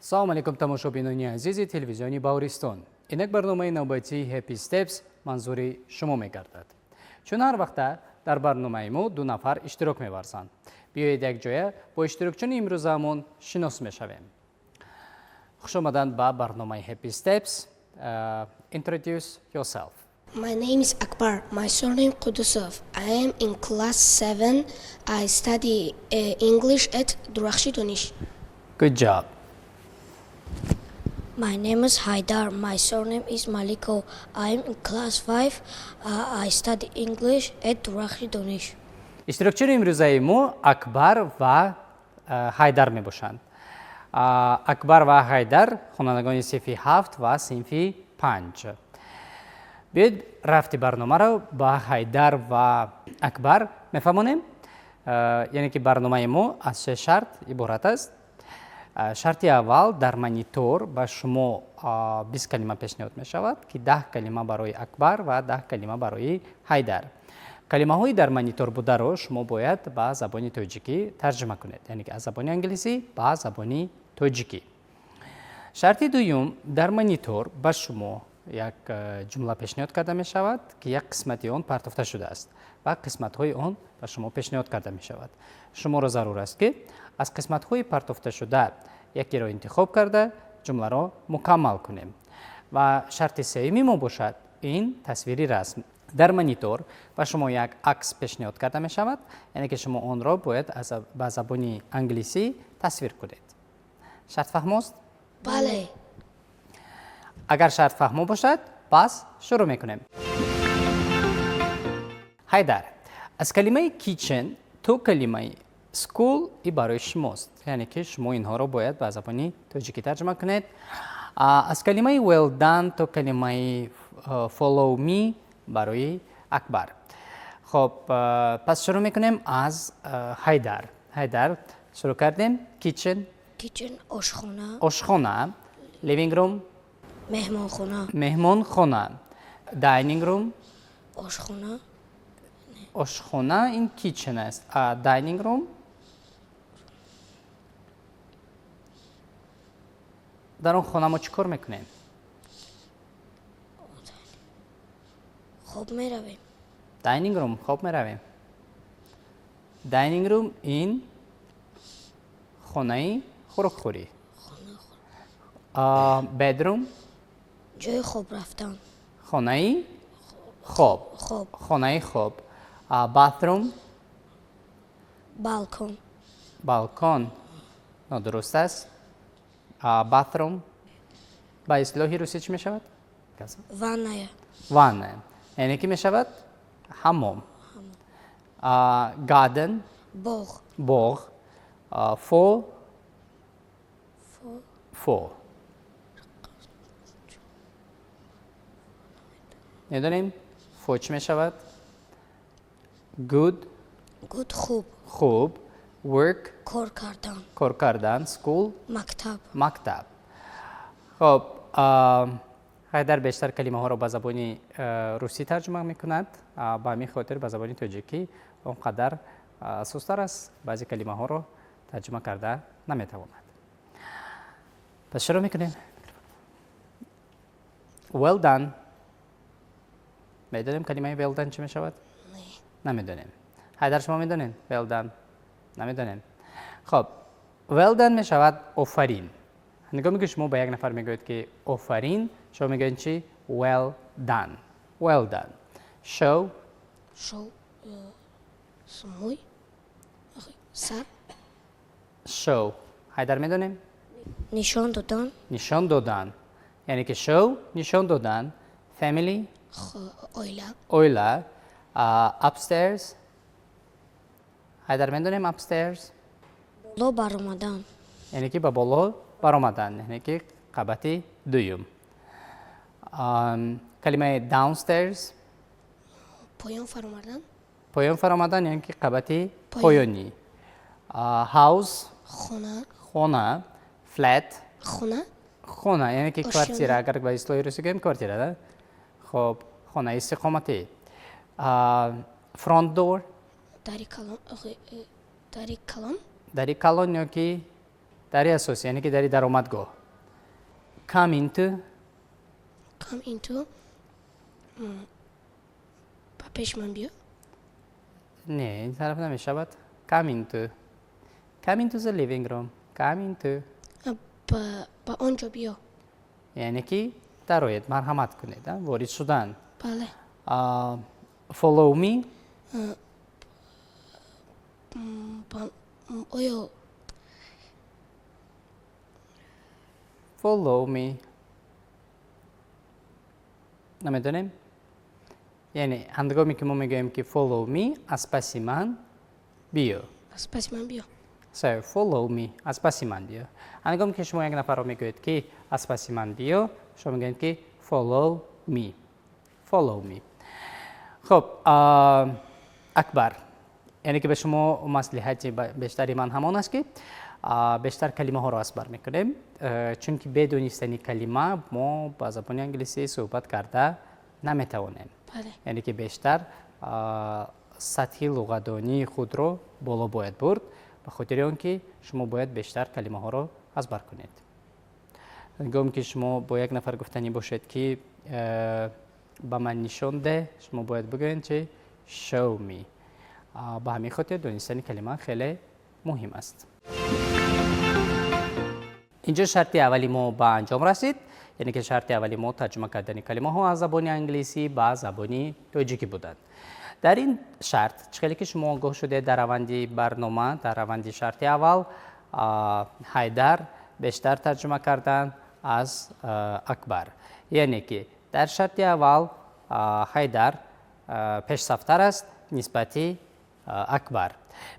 Салом алейкум, тамошобинони азизи телевизиони Баҳористон. Инак барномаи навбатии Happy Steps манзури шумо мегардад. Чун ҳар вақта дар барномаи мо ду нафар иштирок меварзанд. Биёед, якҷоя бо иштирокчиёни имрӯзаамон шинос мешавем. Хушомаданд ба барномаи Happy Steps. Introduce yourself. My name is Akbar. My surname Qudusov. I am in class 7. I study English at Durakhshi Donish. Good job. My name is Haidar. My surname is Maliko. I am in class 5. I study English at Durakhshi Donish. Иштирокчиёни имрӯзаи мо Акбар ва Ҳайдар мебошанд. Акбар ва Ҳайдар хонандагони синфи 7 ва синфи 5. Биёед, рафти барномаро ба Ҳайдар ва Акбар мефаҳмонем. Яъне ки барномаи мо аз се шарт иборат аст. Шарти аввал: дар монитор ба шумо 20 калима пешниҳод мешавад, ки 10 калима барои Акбар ва 10 калима барои Ҳайдар. Калимаҳои дар монитор бударо шумо бояд ба забони тоҷикӣ тарҷима кунед, яъне ки аз забони англисӣ ба забони тоҷикӣ. Шарти дуюм: дар монитор ба шумо як ҷумла пешниҳод карда мешавад, ки як қисмати он партофта шудааст ва қисматҳои он ба шумо пешниҳод карда мешавад. Шуморо зарур аст, ки аз қисматҳои партофташуда якеро интихоб карда, ҷумларо мукаммал кунем. Ва шарти сеюми мо бошад ин тасвири расм. Дар монитор ба шумо як акс пешниҳод карда мешавад, яъне ки шумо онро бояд ба забони англисӣ тасвир кунед. Шарт фаҳмост? Бале. Агар шарт фаҳмо бошад, пас шурӯъ мекунем. Ҳайдар, аз калимаи kitchen то калимаи school и барои шумост, яъне ки шумо инҳоро бояд ба забони тоҷикӣ тарҷума кунед. Аз калимаи well done то калимаи follow me барои Акбар. Хоб, пас шурӯъ мекунем аз Ҳайдар. Ҳайдар, шурӯъ кардем. Kitchen. Kitchen, ошхона. Ошхона. Living room. Меҳмонхона. Меҳмонхона. Dining room. Ошхона. Ошхона ин kitchen аст, а dining room? Дар он хона мо чӣ кор мекунем? Хоб меравем. Dining room, хоб меравем. Dining room ин хонаи хӯрокхӯрӣ. Bedroom. Ҷои хоб рафтан. Хонаи хоб. Хоб. Хонаи хоб. Bathroom. Балкон. Балкон нодуруст аст. Bathroom ба истилоҳи русӣ чӣ мешавад? Ванная. Ванная, яъне ки мешавад ҳаммом. Garden. Боғ. Боғ. Four. Four медонем, four чӣ мешавад? Good. Good, хуб. Хуб. Work. Кор кардан. Кор кардан. School. Мактаб. Мактаб. Хоб, Ҳайдар бештар калимаҳоро ба забони русӣ тарҷума мекунад, ба ҳамин хотир ба забони тоҷикӣ он қадар сустар аст, баъзе калимаҳоро тарҷума карда наметавонад. Пас шурӯъ мекунем. Well done. Медонем, калимаи well done чӣ мешавад? Намедонем. Ҳайдар, шумо медонед? Well done намедонем. Хоб, well done мешавад офарин. Ҳангоме ки шумо ба як нафар мегӯед, ки офарин, шумо мегӯед чӣ? Well done. Well done. Show. Show, мӯй сар. Show, Ҳайдар, медонем? Нишон додан. Нишон додан, яъне ки show нишон додан. Family. Оила. Оила. Upstairs. Ҳайдар, медонем upstairs? Боло баромадан. Яъне ки ба боло баромадан, яъне ки қабати дуюм. Калимаи downstairs. Поён фаромадан. Поён фаромадан, яъне ки қабати поёнӣ. House. Хона. Хона. Flat. Хона. Хона, яъне ки квартира, агар ба истилоҳи русӣ гӯем, квартира да. Хоб, хонаи истиқоматӣ. Front door. Дари калон, дари калон. Дари калон ё ки Дари асосӣ, яъне ки дари даромадгоҳ. Come into. Come into. Ба пеши ман биё. Не, ин тараф намешавад. Come into. Come into the living room. Come into. Ба он ҷо биё. Яъне ки дароед, марҳамат кунед, ворид шудан. Бале. Follow me. Оё Follow me. Намедонем? Яъне ҳангоме ки мо мегӯем ки follow me, аз паси ман биё. Аз паси ман биё. So, follow me, аз паси ман биё. Ҳангоме ки шумо як нафарро мегӯед ки аз паси ман биё, шумо мегӯед ки follow me. Follow me. Хуб, Акбар, яъне ки ба шумо маслиҳати бештари ман ҳамон аст, ки бештар калимаҳоро аз бар мекунем, чунки бе донистани калима мо ба забони англисӣ суҳбат карда наметавонем. Яъне ки бештар сатҳи луғатдонии худро боло бояд бурд, ба хотири он ки шумо бояд бештар калимаҳоро аз бар кунед. Ҳангоме ки шумо бо як нафар гуфтанӣ бошед ки ба ман нишон деҳ, шумо бояд бигӯед чи? Show me. Ба ҳамин хотир донистани калима хеле муҳим аст. Инҷо шарти аввали мо ба анҷом расид, яъне ки шарти аввали мо тарҷума кардани калимаҳо аз забони англисӣ ба забони тоҷикӣ буданд. Дар ин шарт, чӣ хеле ки шумо огоҳ шудед, дар раванди барнома, дар раванди шарти аввал Ҳайдар бештар тарҷума кардан аз Акбар, яъне ки дар шарти аввал Ҳайдар пешсафтар аст нисбати Акбар.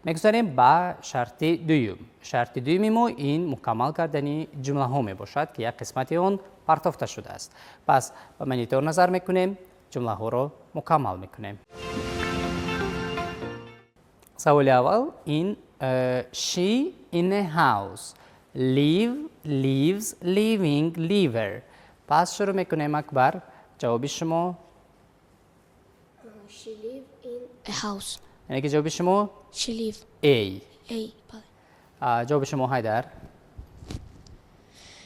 Мегузарем ба шарти дуюм. Шарти дуюми мо ин мукаммал кардани ҷумлаҳо мебошад, ки як қисмати он партофта шудааст. Пас ба монитор назар мекунем, ҷумлаҳоро мукаммал мекунем. Саволи аввал ин she in a house, live, lives, living, liver. Пас шурӯъ мекунем. Акбар, ҷавоби шумо? She live in a house. Яъне ки ҷавоби шумо? She live. A. A, бале. Ҷавоби шумо, Ҳайдар?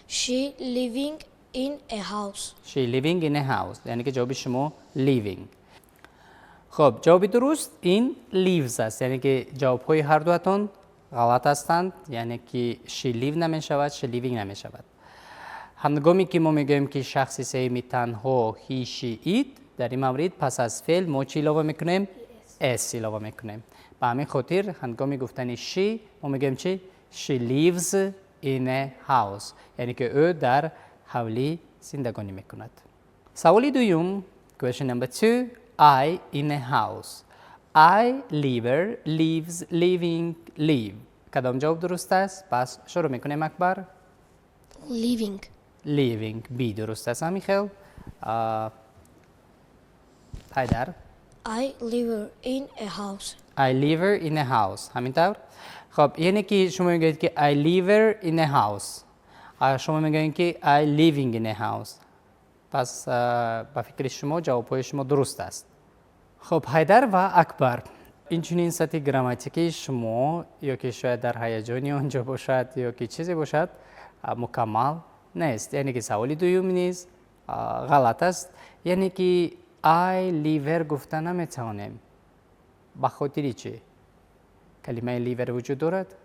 She living in a house. She living in a house. Яъне ки ҷавоби шумо living. Хуб, ҷавоби дуруст ин lives аст. Яъне ки ҷавобҳои ҳар дуатон ғалат ҳастанд, яъне ки she live намешавад, she living намешавад. Ҳангоме ки мо мегӯем ки шахси сеюми танҳо he, she, it, дар ин маврид пас аз феъл мо чӣ илова мекунем? S илова мекунем. Ба ҳамин хотир ҳангоми гуфтани she мо мегӯем чӣ? She lives in a house. Яъне ки ӯ дар ҳавлӣ зиндагонӣ мекунад. Саволи дуюм, question number 2, I in a house. I liver, lives, living, live. Кадом ҷавоб дуруст аст? Пас шурӯъ мекунем, Акбар. Living. Living. B дуруст аст, ҳамин хел. Ҳайдар? I live in a house. I live in a house. Ҳамин тавр? Хуб, яъне ки шумо мегӯед ки I live in a house. Шумо мегӯед ки I living in a house. Пас ба фикри шумо ҷавобҳои шумо дуруст аст. Хуб, Ҳайдар ва Акбар, инчунин сатҳи грамматикии шумо ё ки шояд дар ҳаяҷони он ҷо бошад ё ки чизе бошад, мукаммал нест. Яъне ки саволи дуюм низ ғалат аст. Яъне ки I liver гуфта наметавонем. Ба хотири чӣ? Калимаи liver вуҷуд дорад?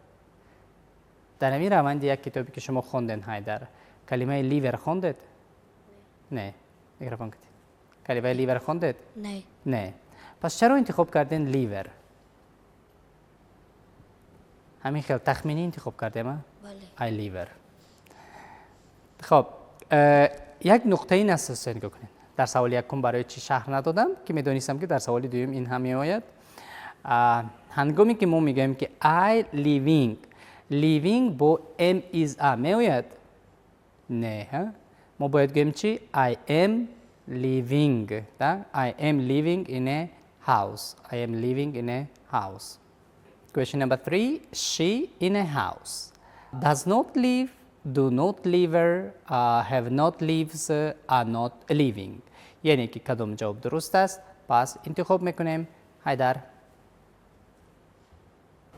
Дар ҳамин раванди як китобе ки шумо хондед, Ҳайдар, калимаи liver хондед? Не. Микрофон кунед. Калимаи liver хондед? Не. Не. Пас чаро интихоб карден liver? Ҳамин хел тахминӣ интихоб кардем, а? Бале. I liver. Хуб, як нуқтаи насосӣ нигоҳ кунед. Дар саволи якум барои чӣ шарҳ надодам, ки медонистам ки дар саволи дуюм ин ҳам меояд. Ҳангоме ки мо мегӯем ки I living, living бо am, is, are меояд? Не, ҳа? Мо бояд гӯем чӣ? I am living, да? I am living in a house. I am living in a house. Question number 3, she in a house. Does not live, do not live, have not lives, are not living. Яъне ки кадом ҷавоб дуруст аст? Пас интихоб мекунем. Ҳайдар.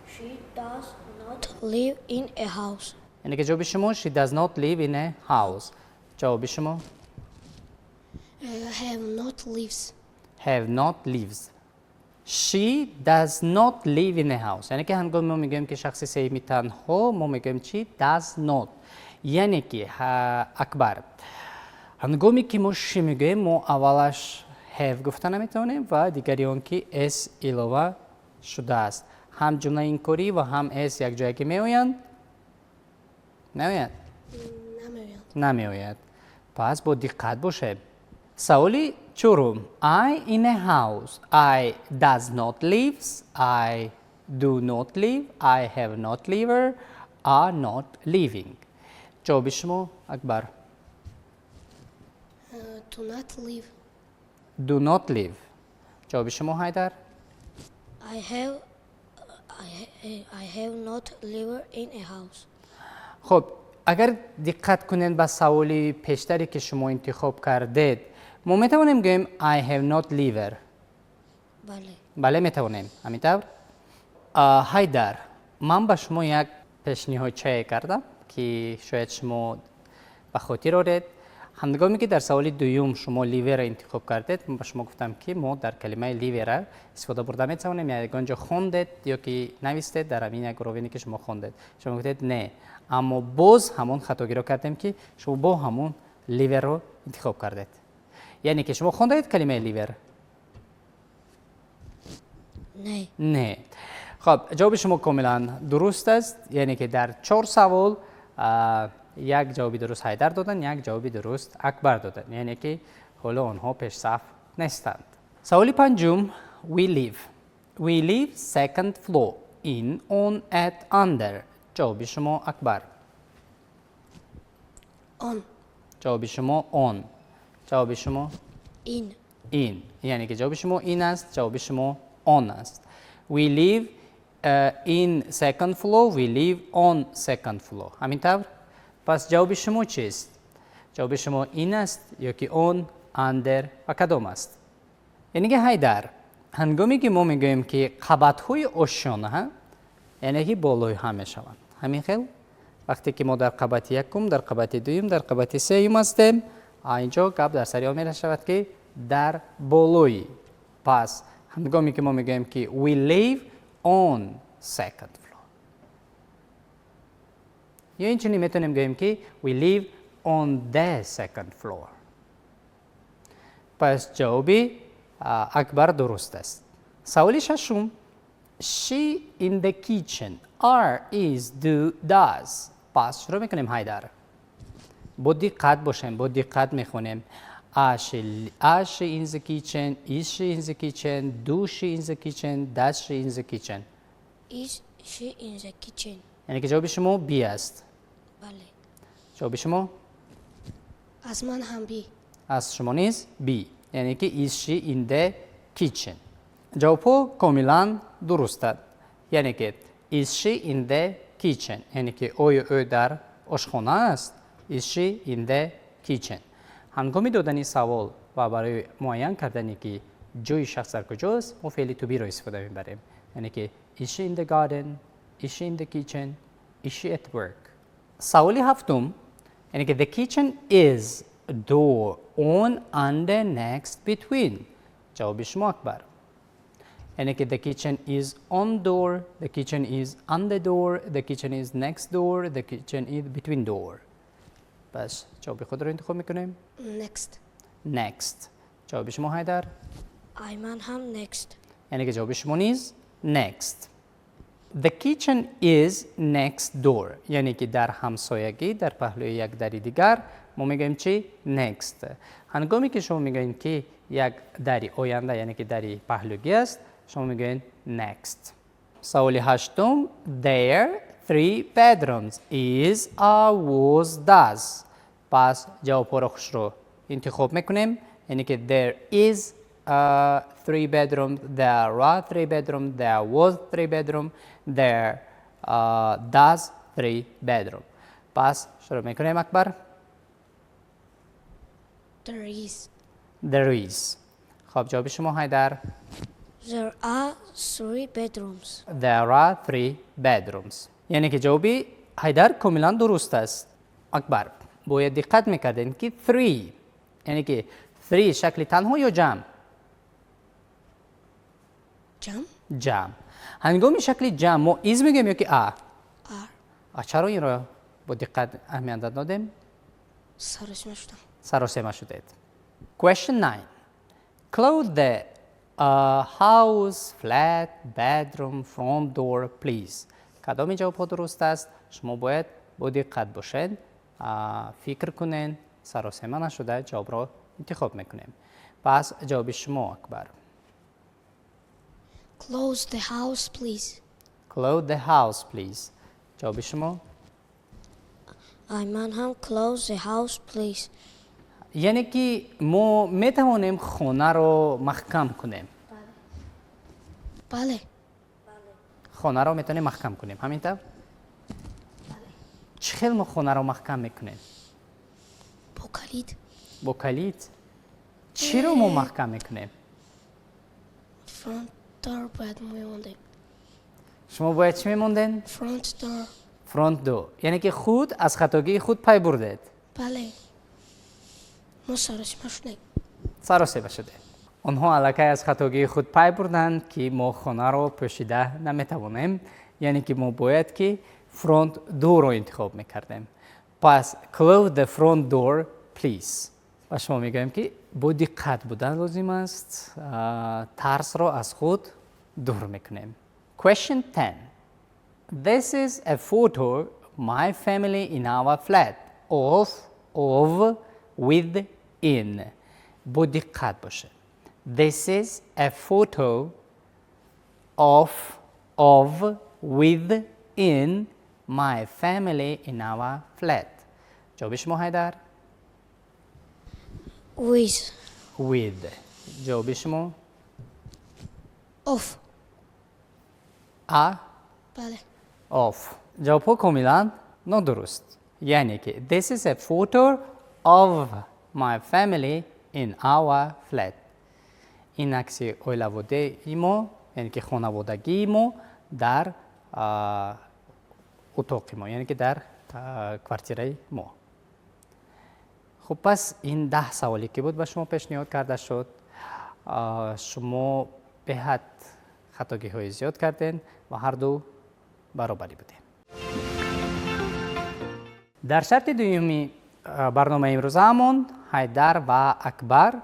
She does not live in a house. Яъне ки ҷавоби шумо she does not live in a house. Ҷавоби шумо? Have not lives. Have not lives. She does not live in a house. Яъне ки ҳангоми мо мегӯем, ки шахси сеюми танҳо, мо мегӯем чи? Does not. Яъне ки, Акбар, ҳангоме ки мо she мегӯем, мо аввалаш have гуфта наметавонем ва дигари он ки s илова шудааст. Ҳам ҷумлаи инкорӣ ва ҳам s якҷоягӣ меоянд, меоянд? Намеоянд. Намеояд. Пас бо диққат бошед. Саволи чорум: I in a house. I does not lives, I do not live, I have not liver, are not living. Ҷавоби шумо, Акбар? Do not live. Do not live. Ҷавоби шумо, Ҳайдар? I have not live in a house. Хуб, агар диққат кунед ба саволи пештаре, ки шумо интихоб кардед, мо метавонем гӯем I have not liver? Бале. Бале, метавонем, ҳамин тавр. Ҳайдар, ман ба шумо як пешниҳодчае кардам, ки шояд шумо ба хотир оред. Ҳангоме ки дар саволи дуюм шумо live ра интихоб кардед, ман ба шумо гуфтам, ки мо дар калимаи live ра истифода бурда метавонем. Ягон ҷо хондед ё ки навистед дар ҳамин як ровине, ки шумо хондед? Шумо гуфтед не, аммо боз ҳамон хатогиро кардем, ки шумо бо ҳамон liver ро интихоб кардед. Яъне ки шумо хондаед калимаи liver? Не. Не. Хоб, ҷавоби шумо комилан дуруст аст. Яъне ки дар чор савол як ҷавоби дуруст Ҳайдар доданд, як ҷавоби дуруст Акбар доданд. Яъне ки ҳоло онҳо пешсаф нестанд. Саволи панҷум: we live. We live second floor, in, on, at, under. Ҷавоби шумо, Акбар? On. Ҷавоби шумо on. Ҷавоби шумо? In. In. Яъне ки ҷавоби шумо in аст, ҷавоби шумо on аст. We live in second floor, we live on second floor. Ҳамин тавр? Пас ҷавоби шумо чист? Ҷавоби шумо in аст ё ки on, under ва кадом аст? Яъне ки, Ҳайдар, ҳангоме ки мо мегӯем, ки қабатҳои ошёна, яъне ки болои ҳам мешаванд, ҳамин хел, вақте ки мо дар қабати якум, дар қабати дуюм, дар қабати сеюм ҳастем, инҷо гап дар сари он мерашавад, ки дар болои. Пас ҳангоме ки мо мегӯем, ки we live on second floor, ё инчунин метавонем гӯем, ки we live on the second floor. Пас ҷавоби Акбар дуруст аст. Саволи шашум: she in the kitchen, are, is, do, does. Пас шурӯъ мекунем, Ҳайдар. Бо диққат бошем, бо диққат мехонем. Are she in the kitchen, is she in the kitchen, do she in the kitchen, does she in the kitchen? Is she in the kitchen? Яъне ки ҷавоби шумо B аст? Бале. Ҷавоби шумо? Аз ман ҳам B. Аз шумо низ B. Яъне ки is she in the kitchen. Ҷавобҳо комилан дурустанд. Яъне ки is she in the kitchen, яъне ки оё ӯ дар ошхона аст? Is she in the kitchen. Ҳангоми додани савол ва барои муайян кардане, ки ҷои шахс дар куҷост, мо феъли to be ро истифода мебарем. Яъне ки is she in the garden, is she in the kitchen, is she at work? Саволи ҳафтум, яъне ки the kitchen is door, on, under, next, between. Ҷавоби шумо, Акбар? Яъне ки the kitchen is on door, the kitchen is under door, the kitchen is next door, the kitchen is between door. Пас ҷавоби худро интихоб мекунем. Next. Next. Ҷавоби шумо, Ҳайдар? Ай ман ҳам next. Яъне ки ҷавоби шумо низ next. The kitchen is next door. Яъне ки дар ҳамсоягӣ, дар паҳлӯи як дари дигар мо мегӯем чи? Next. Ҳангоме ки шумо мегӯем, ки як дари оянда, яъне ки дари паҳлӯгӣ аст, шумо мегӯед next. Саволи ҳаштум: there three bedrooms, is, are, was, does. Пас ҷавобҳоро хушрӯ интихоб мекунем. Яъне ки there is three bedroom, there are three bedroom, there was three bedroom, there does three bedroom. Пас шурӯъ мекунем, Акбар. There is. There is. Хоб, ҷавоби шумо, Ҳайдар? There are three bedrooms. There are three bedrooms. Яъне ки ҷавоби Ҳайдар комилан дуруст аст. Акбар, бояд диққат мекардем, ки three, яъне ки three шакли танҳо ё ҷамъ? Ҷамъ. Ҷамъ. Ҳангоми шакли ҷамъ мо is мегӯем ё ки are? Are. А чаро инро бо диққат аҳамият надодем? Саросима шудам. Саросема шудед. Question 9. Close the house, flat, bedroom, front door, please. Кадоми ҷавобҳо дуруст аст? Шумо бояд бо диққат бошед, фикр кунед, саросема нашуда ҷавобро интихоб мекунем. Пас ҷавоби шумо, Акбар. Close the house, please. Close the house, please. Ҷавоби шумо? Ай, ман ҳам close the house, please. Яъне ки мо метавонем хонаро маҳкам кунем? Бале. Хонаро метавонем маҳкам кунем, ҳамин тавр? Чӣ хел мо хонаро маҳкам мекунем? Бо калид. Бо калид? Чиро мо маҳкам мекунем? Front door бояд мемондем. Шумо бояд чӣ мемонден? Front door. Front door. Яъне ки худ аз хатогии худ пай бурдед? Бале, мо саросима шудем. Саросема шудем. Онҳо аллакай аз хатогии худ пай бурданд, ки мо хонаро пӯшида наметавонем, яъне ки мо бояд ки front door ро интихоб мекардем. Пас close the front door, please. Ба шумо мегӯем, ки бо диққат будан лозим аст, тарсро аз худ дур мекунем. Question 10. This is a photo my family in our flat. Of, with, in. Бо диққат бошед. This is a photo of, with, in my family in our flat. ҷавоби шумо, Ҳайдар? With. With. Ҷавоби шумо? Of. А? Бале. Of. Ҷавобҳо комилан нодуруст. Яъне ки this is a photo of my family in our flat. Ин акси оилаводаи мо, яъне ки хонаводагии мо дар утоқи мо, яъне ки дар квартираи мо. Хуб, пас ин 10 саволе ки буд, ба шумо пешниҳод карда шуд. Шумо беҳад хатогиҳои зиёд кардем ва ҳарду баробарӣ будем. Дар шарти дуюми барномаи имрӯзаамон Ҳайдар ва Акбар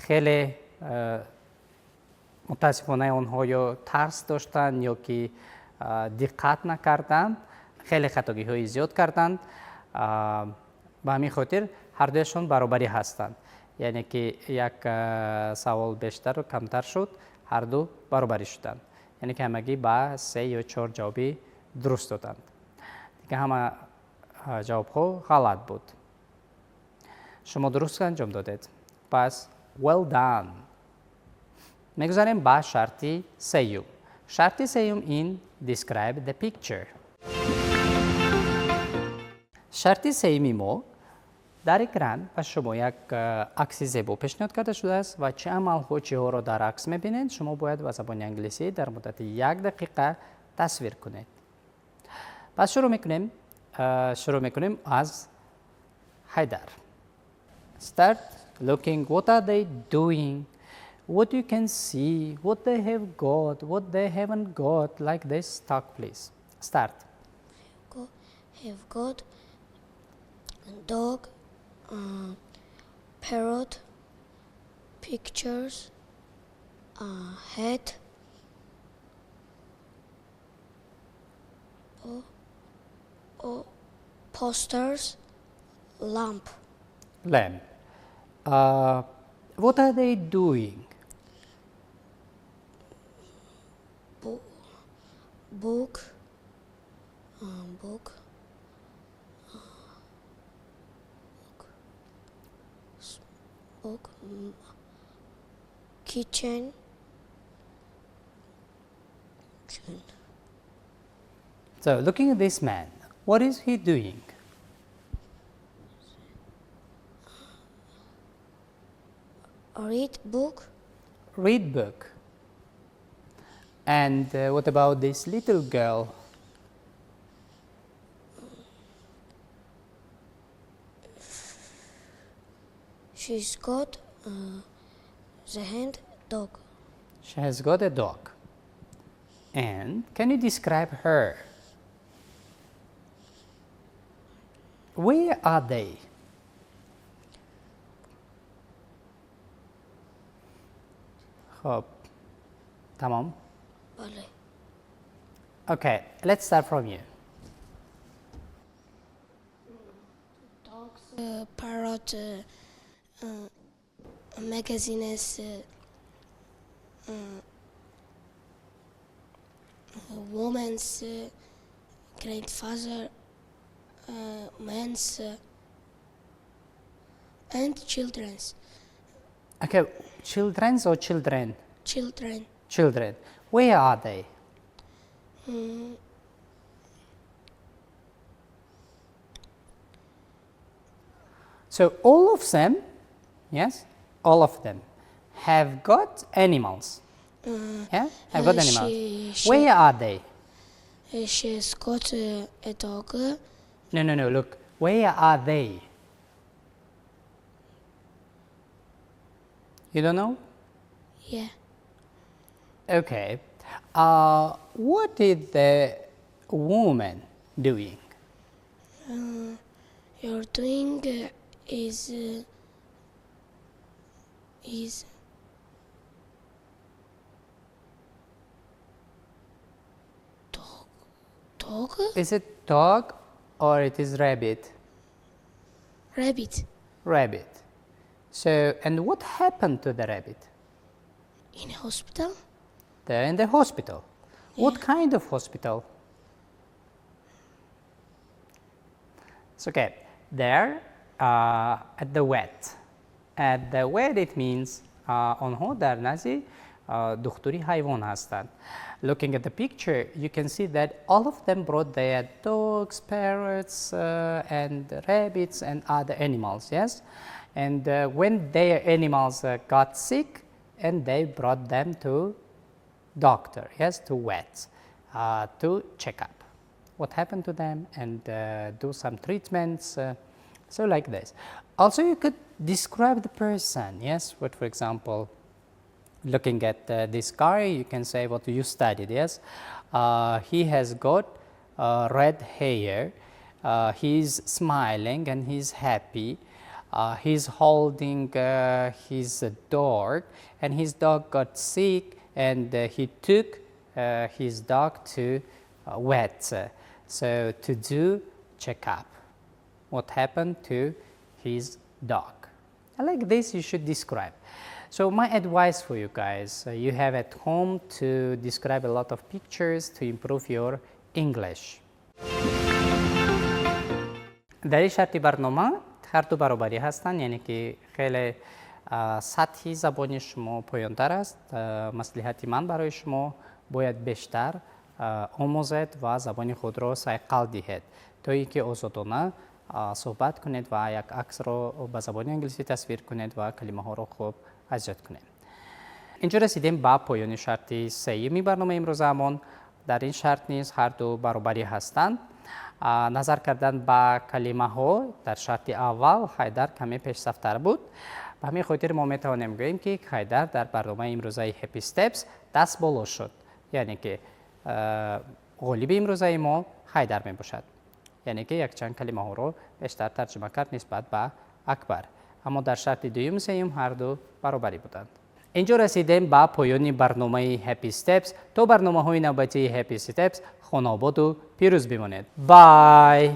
хеле мутаассифона онҳо ё тарс доштанд, ё ки диққат накарданд, хеле хатогиҳои зиёд карданд. Ба ҳамин хотир ҳардуяшон баробарӣ ҳастанд, яъне ки як савол бештару камтар шуд, ҳарду баробарӣ шуданд, яъне ки ҳамагӣ ба се ё чор ҷавоби дуруст доданд, дига ҳама ҷавобҳо ғалат буд. Шумо дуруст анҷом додед, пас well done. Мегузарем ба шарти сеюм. Шарти сеюм ин describe the picture. Шарти сеюми мо: дар экран ба шумо як акси зебо пешниҳод карда шудааст ва чӣ амалҳо, чиҳоро дар акс мебинед, шумо бояд ба забони англисӣ дар муддати як дақиқа тасвир кунед. Пас шурӯъ мекунем аз Ҳайдар. Start looking. What are they doing? What you can see, what they have got, what they haven't got, like this. Talk, please. Start. Have got dog, parrot, pictures, hat, posters, lamp. Lamp. What are they doing? Book, book, book, book, kitchen, kitchen. So, looking at this man, what is he doing? Read book. Read book. And what about this little girl? She's got the hand dog. She has got a dog. And can you describe her? Where are they? خب تمام. بله. Okay, let's start from you. Dogs, parrot, magazines, woman's grandfather, man's, and children's. Okay, children's or children? Children. Children. Where are they? So all of them, yes, all of them have got animals. Yeah, have got animals. Where are they? She's got a dog. No, no, no, look. Where are they? You don't know? Yeah. Okay. What is the woman doing? You're doing is dog? Is it dog or it is rabbit? Rabbit. Rabbit. So, and what happened to the rabbit? In hospital? They're in the hospital. Yeah. What kind of hospital? It's okay. They're at the vet. At the vet it means آنها در نزد دکتری حیوان هستند. Looking at the picture, you can see that all of them brought their dogs, parrots, and rabbits and other animals, yes? And when their animals got sick, and they brought them to doctor, yes, to vet, to check up what happened to them and do some treatments, so like this. Also, you could describe the person, yes, what, for example, looking at this guy, you can say what you studied, yes. He has got red hair, he's smiling and he's happy. He's holding his dog, and his dog got sick, and he took his dog to vet, so to do checkup. What happened to his dog? Like this you should describe. So my advice for you guys, you have at home to describe a lot of pictures to improve your English. در این شرطی برنامه هر دو برابری هستند، یعنی که خیلی سطحی زبانی شما پایان‌تر است. مصلحت من برای شما باید بیشتر آموزید و زبان خود را صیقل دهید تا اینکه آزادانه صحبت کنید و یک عکس را به زبان انگلیسی تصویر کنید و کلمه ها را خوب از یاد کنید. اینجا رسیدیم به پایان شرط سیومی برنامه امروزمان. در این شرط نیز هر دو برابری هستند. نظر کردن به کلمه ها در شرط اول حیدر کمی پیشرفت‌تر بود. به همین خاطر ما می توانیم گوییم که حیدر در برنامه امروزه Happy Steps دست بالا شد، یعنی که غالب امروزه ما حیدر می باشد، یعنی که یک چند کلمه ها رو بیشتر ترجمه کرد نسبت به اکبر. اما در شرط دوم سیوم هر دو برابری بودند. اینجا رسیدیم به پایان برنامه Happy Steps. تا برنامه های نوبتی Happy Steps خانه آباد و پیروز بمانید. Bye.